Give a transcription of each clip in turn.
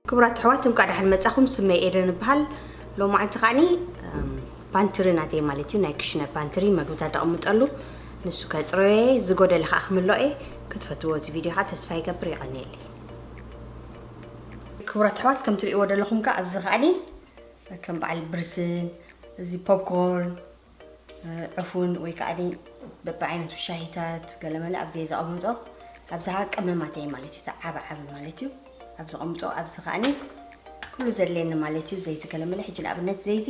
ክቡራት ኣሕዋት፣ እንኳዕ ደሓን መጻኹም። ስመይ ኤደን እበሃል። ሎማዓንቲ ከዓኒ፣ እም፣ ፓንትሪ ናተይ ማለት እዩ፣ ናይ ክሽነ ፓንትሪ፣ መግብታት ደቐምጠሉ፣ ንሱ ከጽረዮ እየ። ዝጎደለ ከኣ ክምልኦ እየ። ክትፈትዎ እዚ ቪድዮ ከኣ ተስፋ ይገብር። የቐንየለይ። ክቡራት ኣሕዋት፣ ከም ትርእይዎ ዘለኹም ከኣ ኣብዚ ከዓኒ ከም በዓል ብርስን፣ እዚ ፖፕኮርን፣ እ፣ ዕፉን ወይ ከዓኒ በብዓይነቱ ሻሂታት፣ ገለመለ ኣብዚ እየ ዘቐምጦ። ኣብዚ ከኣ ቀመማተይ ማለት እዩ፣ እቲ ዓቢ ዓቢ ማለት እዩ። ኣብዚ ዘቐምጦ፣ ኣብዚ ከዓኒ ኩሉ ዘድልየኒ ማለት እዩ። ዘይቲ ገለመለ፣ ሕጂ ንኣብነት ዘይቲ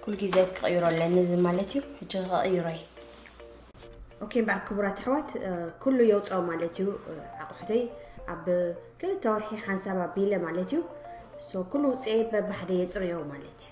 ኩሉ ግዜ ክቕይሮ ኣለኒ እዚ ማለት እዩ። ሕጂ ክቕይሮ እየ። ኦኬ፣ እምበኣር ክቡራት ኣሕዋት፣ እ፣ ኩሉ የውፅኦ ማለት እዩ። እ፣ ኣቑሑተይ ኣብ ክልተ ወርሒ ሓንሳብ ኣቢለ ማለት እዩ። ሶ፣ ኩሉ ውፅኤ በብሓደ የፅርዮ ማለት እዩ።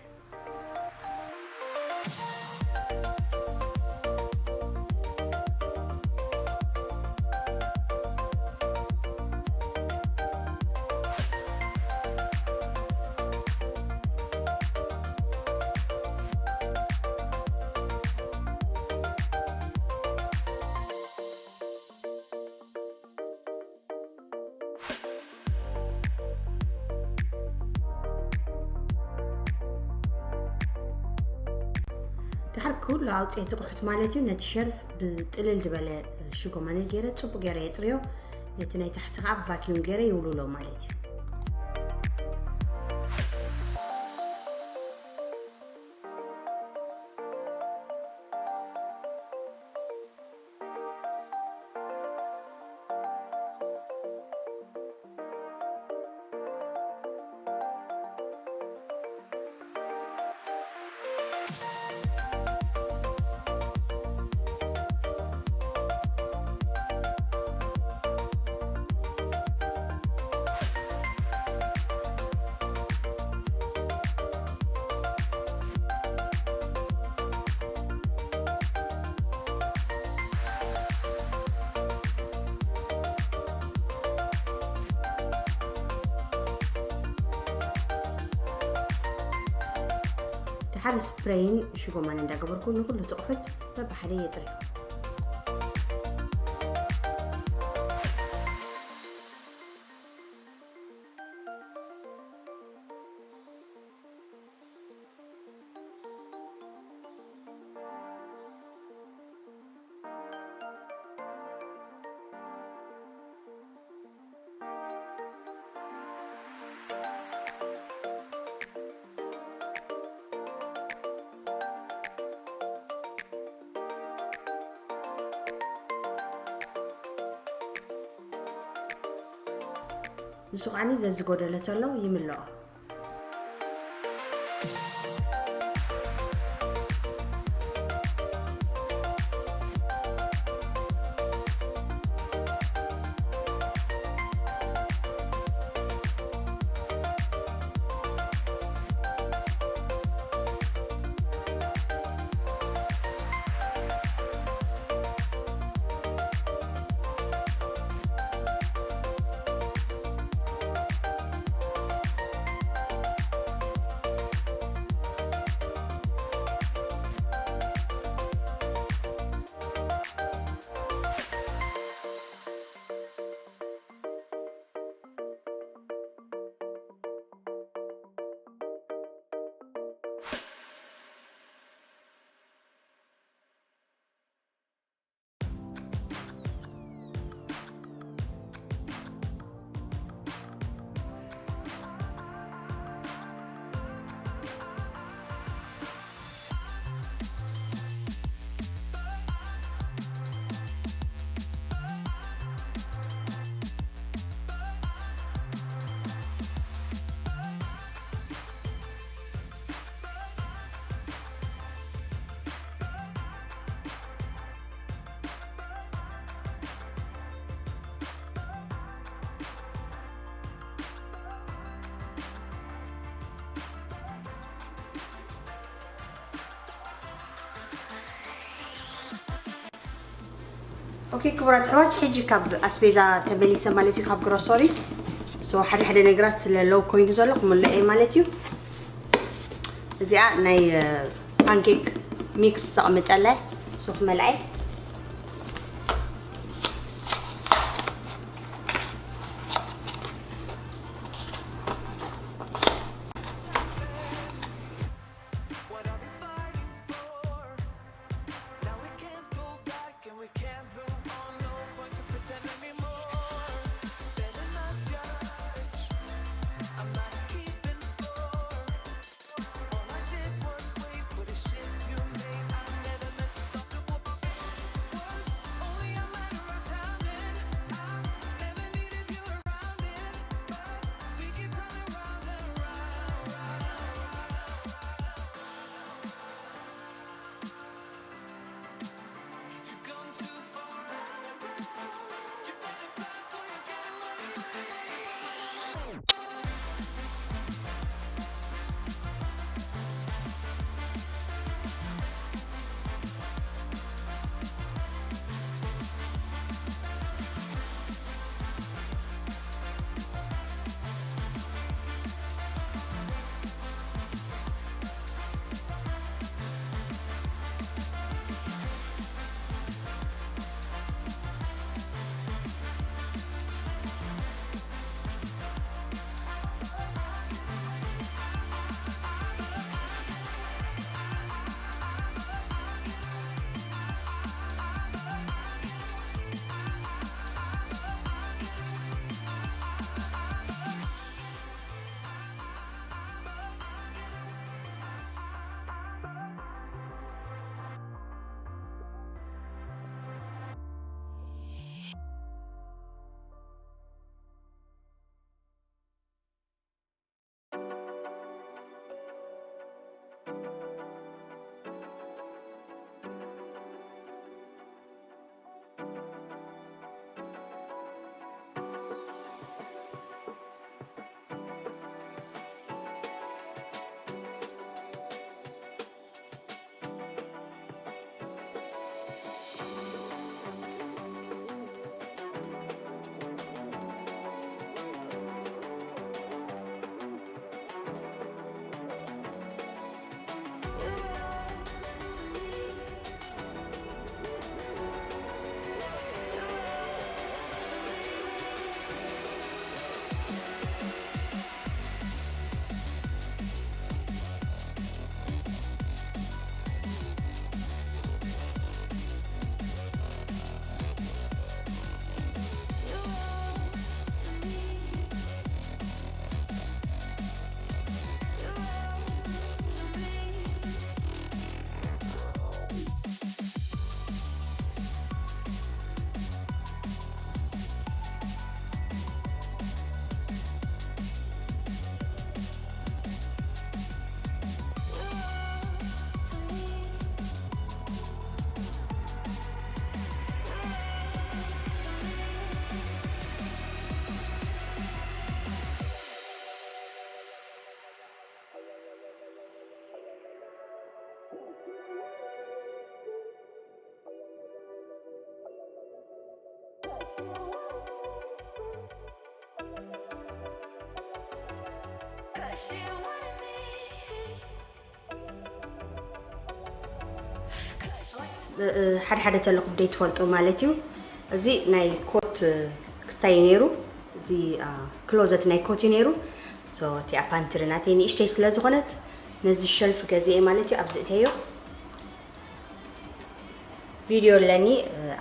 ድሓር ኩሉ ኣውፅኤ ትቕሑት ማለት እዩ። ነቲ ሸርፍ ብጥልል ዝበለ ሽጎማነ ገይረ፣ ፅቡቅ ገይረ የፅርዮ። ነቲ ናይ ታሕቲ ከዓ ቫኪዩም ገይረ ይውልውሎ ማለት እዩ። ድሓር ስፕሬይን ሽጎማን እንዳገበርኩ ንኹሉ ትቑሑት በብሓደ የፅርዮ። ንሱ ከዓኒ ዘዝጎደለ ተሎ ይምልኦ። ኦኬ ክቡራት ኣሕዋት፣ ሕጂ ካብ ኣስቤዛ ተመሊሰ ማለት እዩ፣ ካብ ግሮሰሪ። ሶ ሓደ ሓደ ነገራት ስለ ሎው ኮይኑ ዘሎ ክምልኦ እየ ማለት እዩ። እዚኣ ናይ ፓንኬክ ሚክስ ዘቕምጠላ እየ። ሶ ክመልኣ እየ። ሓደ ሓደ ተለኹም ደይ ትፈልጡ ማለት እዩ። እዚ ናይ ኮት ክስታይ እዩ ነይሩ። እዚ ክሎዘት ናይ ኮት እዩ ነይሩ። So እቲኣ ፓንትሪ ናተይ ንእሽተይ ስለ ዝኾነት ነዚ ሸልፍ ገዚኤ ማለት እዩ። ኣብዚ እተዮ ቪድዮ ኣለኒ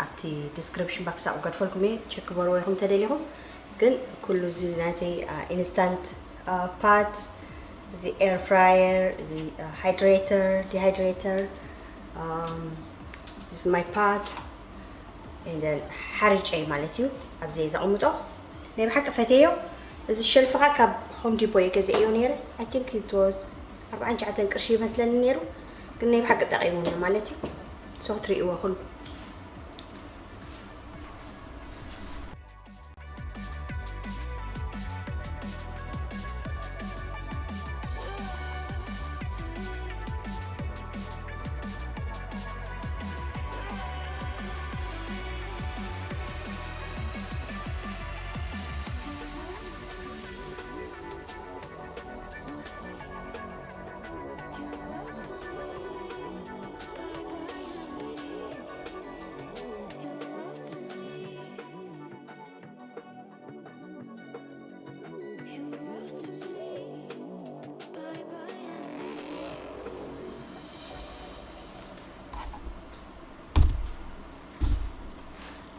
ኣብቲ ዲስክሪፕሽን ባክስ ኣብኡ ገድፈልኩም እየ። ቸክ ግበርዎ ኢኹም ተደሊኹም። ግን ኩሉ እዚ ናተይ ኢንስታንት ፓት፣ እዚ ኤር ፍራየር፣ እዚ ሃይድሬተር፣ ዲሃይድሬተር፣ እዚ ማይ ፓት ሓርጨይ ማለት እዩ። ኣብዚ እየ ዘቕምጦ። ናይ ብሓቂ ፈትየዮ። እዚ ሸልፍ ኸዓ ካብ ሆም ዲፖ እየ ገዚኤዮ ነይረ። I think it was ኣርባዓን ትሽዓተን ቅርሺ ይመስለኒ ነይሩ። ግን ናይ ብሓቂ ጠቒሙኒ ማለት እዩ። So ክትርእይዎ ኩሉ።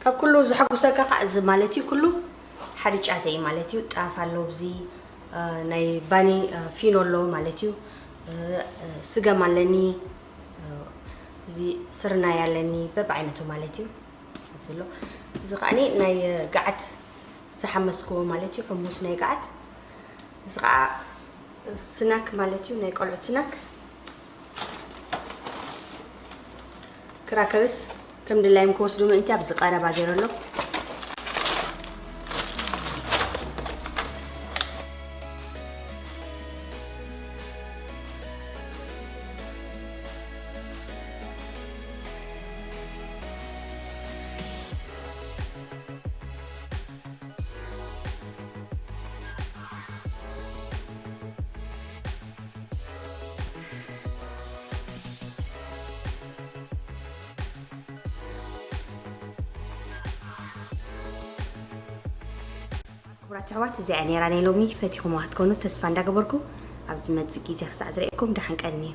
ካብ ኩሉ ዘሐጉሰካ ከዓ እዚ ማለት እዩ። ኩሉ ሓርጫተይ ማለት እዩ። ጣፍ ኣሎ፣ ኣብዚ ናይ ባኒ ፊኖ ኣሎ ማለት እዩ። ስገም ኣለኒ፣ እዚ ስርናይ ኣለኒ፣ በብዓይነቱ ማለት እዩ። ኣብዚ ኣሎ። እዚ ከዓኒ ናይ ገዓት ዝሓመስክዎ ማለት እዩ፣ ሕሙስ ናይ ገዓት። እዚ ከዓ ስናክ ማለት እዩ፣ ናይ ቆልዑት ስናክ። ክራከርስ ከም ድላዮም ክወስዱ ምእንቲ ኣብዚ ቀረባ ገይረ ኣሎ። ክቡራት ኣሕዋት፣ እዚኣ ነይራ ናይ ሎሚ። ፈቲኹማ ክትኮኑ ተስፋ እንዳገበርኩ፣ ኣብ ዝመጽእ ግዜ ክሳዕ ዝርእየኩም ደሓን ቀንዩ።